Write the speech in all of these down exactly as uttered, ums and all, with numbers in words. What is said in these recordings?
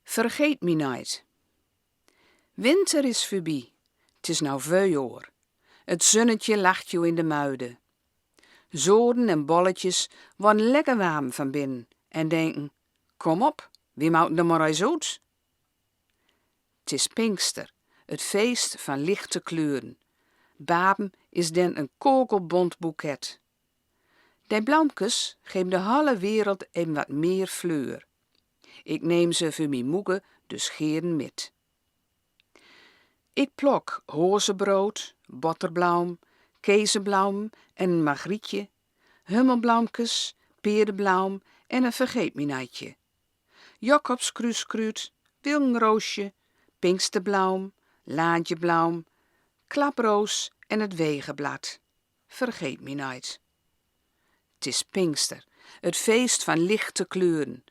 Vergeet-mi-nait. Winter is vörbi. 't Is now vörjoar. 't Zunnetje lacht jo in de muide. Zoden en bollekjes worden lekker warm van binnen en denken: "Kom op, wi moten d'r mar ins oet." 't Is Pinkster, 't feest van lichte kleuren. Baven is denn een kogelbont boeket. De blaomkes geven de halle wereld even wat meer fleur. Ik neem ze veur mien moege dus geern mit. Ik plok hozebrood, botterblaom, kezeblaom en een margrietje, hummelblaomkes, peerdeblaom en een vergeet-mi-naitje. Jacobskruuskruut, wilgenroosje, pinksterblaom, laantjeblaom, klaproos en het wegenblad. Vergeet-mi-nait. 't Is Pinkster, het feest van lichte kleuren.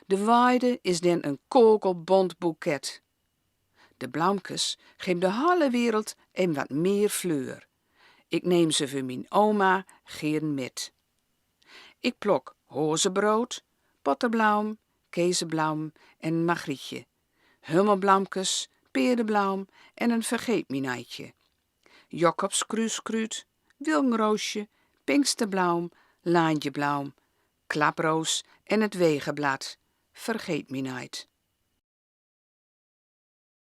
De weide is denn een kogelbont boeket. De blaomkes geven de halle wereld even wat meer fleur. Ik neem ze veur mien oma geern mit. Ik plok hozebrood, botterblaom, kezeblaom en een margrietje, hummelblaomkes, peerdeblaom en een vergeet-mi-naitje. Jacobskruuskruut, wilgenroosje, pinksterblaom, laantjeblaom, klaproos en het wegenblad. Vergeet-mi-nait.